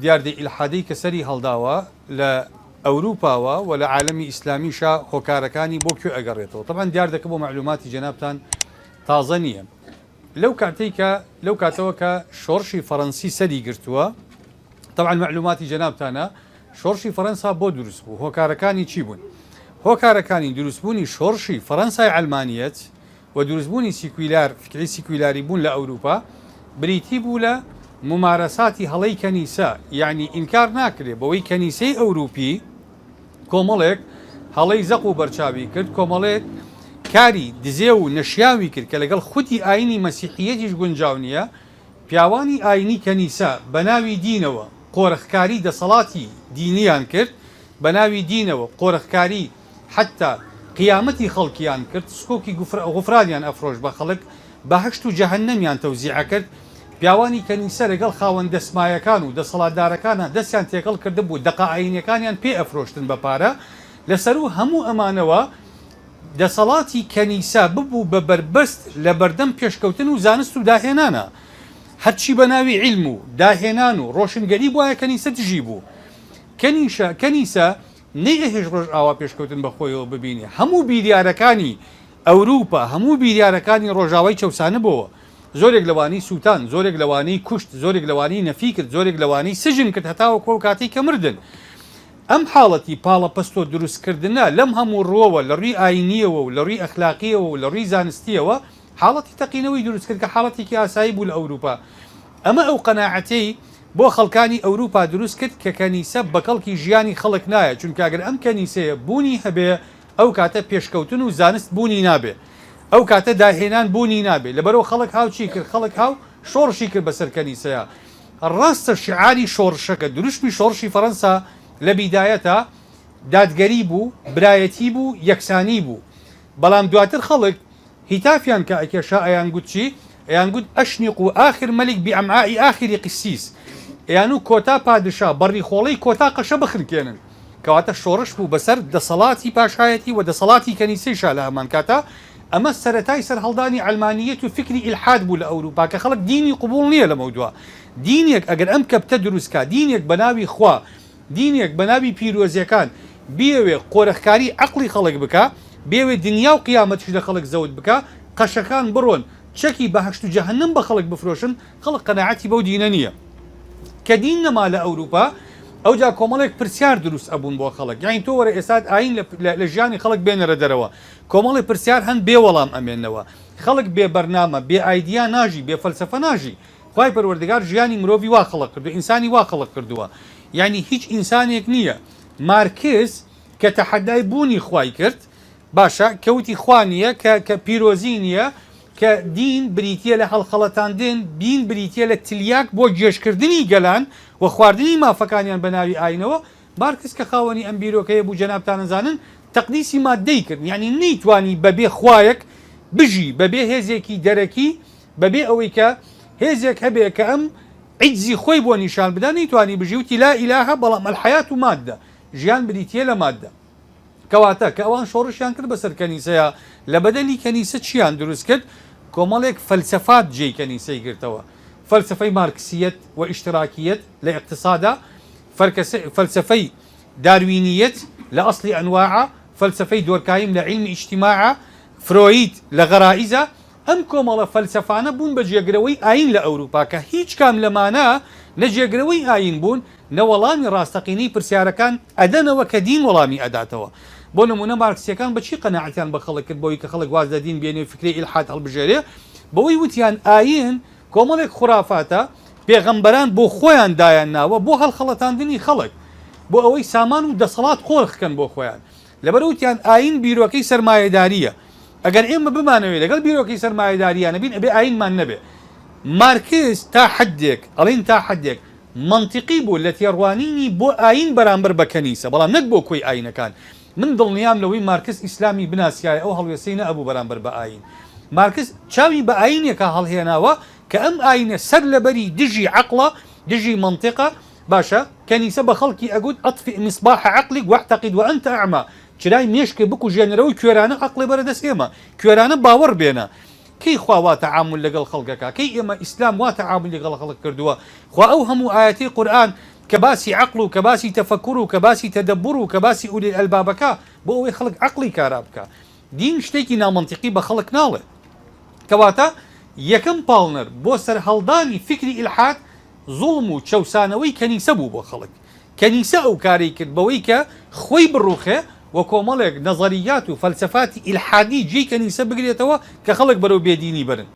دیاردەی ئیلحادەی کە سەری هەڵداوە لە ئەوروپاوە و لە عالەمی ئیسلامیشا هۆکارەکانی بۆ کوێ ئەگەڕێتەوە؟ تەبعەن دیاردەکە بۆ مەعلوماتی جەنابتان تازە نییە. لەو کاتەی کە لەو کاتەوە کە شۆڕشی فەڕەنسی سەری گرتووە تەبعەن مەعلوماتی جەنابتانە شۆڕشی فەڕەنسا بۆ دروست بوو هۆکارەکانی چی بوون؟ هۆکارەکانی دروستبوونی شۆڕشی فەڕەنسای عەلمانیەت و دروستبوونی سیکویلار، فکری سیکویلاری بوون لە ئەوروپا، بریتی بوو لە مومارەساتی هەڵەی کەنیسە، یەعنی ئینکار ناکرێ بەوەی کەنیسەی ئەوروپی کۆمەڵێک هەڵەی زەق و بەرچاوی کرد، کۆمەڵێک کاری دزێو و نەشیاوی کرد کە لەگەڵ خودی ئایینی مەسیحییەتیش گونجاو نییە، پیاوانی ئایینی کەنیسە بە ناوی دینەوە قۆرخکاری دەسەڵاتی دینیان کرد، بە ناوی دینەوە قۆرخکاری حەتتا قیامەتی خەڵکیان کرد، سکوکی غوفرانیان ئەفرۆشت بە خەڵک، بەهەشت و جەهەنەمیان تەوزیع ئەکرد، پیاوانی کەنیسە لەگەڵ خاوەن دەسمایەکان و دەسەڵاتدارەکانا دەستیان تێکەڵ کردبوو، دەقە ئایینیەکانیان پێ ئەفرۆشتن بە پارە، لە سەروو هەموو ئەمانەوە دەسەڵاتی کەنیسە ببوو بە بەربەست لە بەردەم پێشکەوتن و زانست و داهێنانا. هەرچی بە ناوی عیلم و داهێنان و ڕۆشنگەری بوایە کەنیسە دژی بوو. کەنیشە کەنیسە نەیئەهێشت ڕۆژئاوا پێشکەوتن بە خۆیەوە ببینێ. هەموو بیریارەکانی ئەوروپا، هەموو بیریارەکانی ڕۆژاوای چەوسانبۆوە. زۆرێک لەوانەی سووتاند، زۆرێک لەوانەی کوشت، زۆرێک لەوانەی نەفی کرد، زۆرێک لەوانەی سجن کرد هەتاوەکو ئەو کاتەی کە مردن. ئەم حاڵەتی پاڵەپەستۆ دروستکردنە لەم هەموو ڕووەوە، لە ڕووی ئایینییەوە و لە ڕووی ئەخلاقییەوە و لە ڕووی زانستییەوە، حاڵەتی تەقینەوەی دروست کرد کە حاڵەتێکی ئاسایی بوو لە ئەوروپا. ئەمە ئەو قەناعەتەی بۆ خەڵکانی ئەوروپا دروست کرد کە کەنیسە بە کەڵکی ژیانی خەڵک نایە، چونکە ئەگەر ئەم کەنیسەیە بوونی هەبێ ئەو کاتە پێشکەوتن و زانست بوونی نابێ، ئەو کاتە داهێنان بوونی نابێ، لەبەرئەوە خەڵک هاو چی کرد؟ خەڵک هاو شۆڕشی کرد بەسەر کەنیسەیا. ڕاستە شیعاری شۆڕشەکە، دروشمی شۆڕشی فەرەنسا لە بیدایەتا دادگەری بوو، برایەتی بوو، یەکسانی بوو، بەڵام دواتر خەڵک هیتافیان کە ئەکێشا ئەیانگوت چی؟ ئەیانگوت اشنقوا آخر ملک بامعاء آخر قسیس ئەیانوو کۆتا پادشا بە ڕیخۆڵەی کۆتا قەشە بخنکێنن. کەواتە شۆڕش بوو بەسەر دەسەڵاتی پاشایەتی و دەسەڵاتی کەنیسەیشا لە هەمان کاتا. ئەمە سەرەتای سەرهەڵدانی عەلمانییەت و فیکری ئیلحاد بوو لە ئەوروپا کە خەڵک دینی قبوڵ نییە لەمەودوا دینێک ئەگەر ئەم کەپتە دروست کا دینێک بە ناوی خوا دینێک بە ناوی پیرۆزیەکان بیەوێ قۆرخکاری عەقڵی خەڵک بکا، بیەوێ دنیا و قیامەتیش لە خەڵک زەوت بکا، قەشەکان بڕۆن چەکی بەهەشت و جەهەنەم بە خەڵک بفرۆشن، خەڵک قەناعەتی بەو دینە نیە. کە دین نەما لە ئەوروپا، ئەوجا کۆمەڵێک پرسیار دروست ئەبوون بۆ خەڵک، یانی تۆ وەرە ئێستا ئایین لە ژیانی خەڵک بێنەرە دەرەوە، کۆمەڵێ پرسیار هەن بێ وەڵام ئەمێننەوە، خەڵک بێ بەرنامە، بێ ئایدیا ناژی، بێ فەلسەفە ناژی. خوای پەروەردگار ژیانی مرۆڤی وا خەڵق کردووە ئینسانی وا خەڵق کردووە یعنی هیچ ئینسانێک نییە مارکس کە تەحەدای بوونی خوای کرد باشە کەوتی خوا نییە کە کە پیرۆزی نییە کە دین بریتە لە هەڵخەڵەتاندن دین بریتە لە تلیاک بۆ گێژکردنی گەلان و خواردنی مافەکانیان بە ناوی ئاینەوە مارکس کە خاوەنی ئەم بیرۆکەیە بوو جەنابتان ئەزانن تەقدیسی ماددەی کرد یعنی نەیتوانی بەبێ خوایەک بژی بەبێ هێزێکی دەرەکی بەبێ ئەوەی کە هێزێک هەبێ کە ئەم عیجزی خۆی بۆ نیشان بدا نەیتوانی بژی وتی لا ئیلاهە بەڵام الحیاة مادە ژیان بریتیە لە مادە کەواتە کە ئەوان شۆڕشیان کرد بەسەر کەنیسەیا لە بەدەلی کەنیسە چیان دروست کرد کۆمەڵێک فەلسەفات جێی کەنیسەی گرتەوە فەلسەفەی مارکسیەت و ئیشتراکیەت لە ئیقتسادا فەلسەفەی داروینیەت لە ئەسڵی ئەنواعا فەلسەفەی دۆرکایم لە عیلمی ئیجتیماعا فرۆید لە غەرائیزا ئەم کۆمەڵە فەلسەفانە بوون بە جێگرەوەی ئایین لە ئەوروپا کە هیچ کام لەمانە نە جێگرەوەی ئایین بوون نە وەڵامی ڕاستەقینەی پرسیارەکان ئەدەنەوە کە دین وەڵامی ئەداتەوە. بۆ نموونە مارکسییەکان بە چی قەناعەتیان بە خەڵک کرد بەوەی کە خەڵک واز لە دین بێنێ و فیکرەی ئیلحاد هەڵبژێرێ؟ بەوەی وتیان ئایین کۆمەڵێک خورافاتە پێغەمبەران بۆ خۆیان دایان ناوە بۆ هەڵخەڵەتاندنی خەڵک بۆ ئەوەی سامان و دەسەڵات قۆرخ کەن بۆ خۆیان. لەبەرئەوە وتیان ئایین بیرۆکەی سەرمایەدارییە. ئەگەر ئێمە بمانەوێ لەگەڵ بیرۆکەی سەرمایەدارییا نەبین ئەبێ ئایینمان نەبێ. مارکس تا حەدێک، ئەڵێین تا حەدێک، مەنتیقی بوو لە تێڕوانینی بۆ ئایین بەرامبەر بە کەنیسە، بەڵام نەک بۆ کۆی ئایینەکان. من دڵنیام لەوەی مارکس ئیسلامی بناسیایە ئەو هەڵوێستەی نەئەبوو بەرامبەر بە ئایین. مارکس چاوی بە ئایینێکا هەڵهێناوە کە ئەم ئایینە سەر لەبەری دژی عەقڵە، دژی مەنتیقە، باشە کەنیسە بە خەڵکی ئەگوت اطفئ مصباح عقلک واعتقد وانت اعمی، چرای مێشکت بکوژێنەرەوە و کوێرانە عەقڵێ بەرە دەست ئێمە، کوێرانە باوەڕ بێنە. کەی خوا وا تەعامول لەگەڵ خەڵک ئەکا؟ کەی ئێمە ئیسلام وا تەعامولی لەگەڵ خەڵک کردووە؟ خوا ئەو هەموو ئایەتەی قورئان. کە باسی عەقڵ و کە باسی تەفەکور و کە باسی تەدەبور و کە باسی ئولی الالبابەکە بۆ ئەوەی خەڵک عەقڵی کارا بکا. دین شتێکی نامەنتیقی بە خەڵک ناڵێ. کەواتە یەکەم پاڵنەر بۆ سەرهەڵدانی فیکری ئیلحاد زوڵم و چەوسانەوەی کەنیسە بوو بۆ خەڵک. کەنیسە ئەو کارەی کرد بەوەی کە خۆی بڕوخێ و کۆمەڵێک نەزەریات و فەلسەفاتی ئیلحادی جێی کەنیسە بگرێتەوە کە خەڵک بەرەو بێدینی بەرن.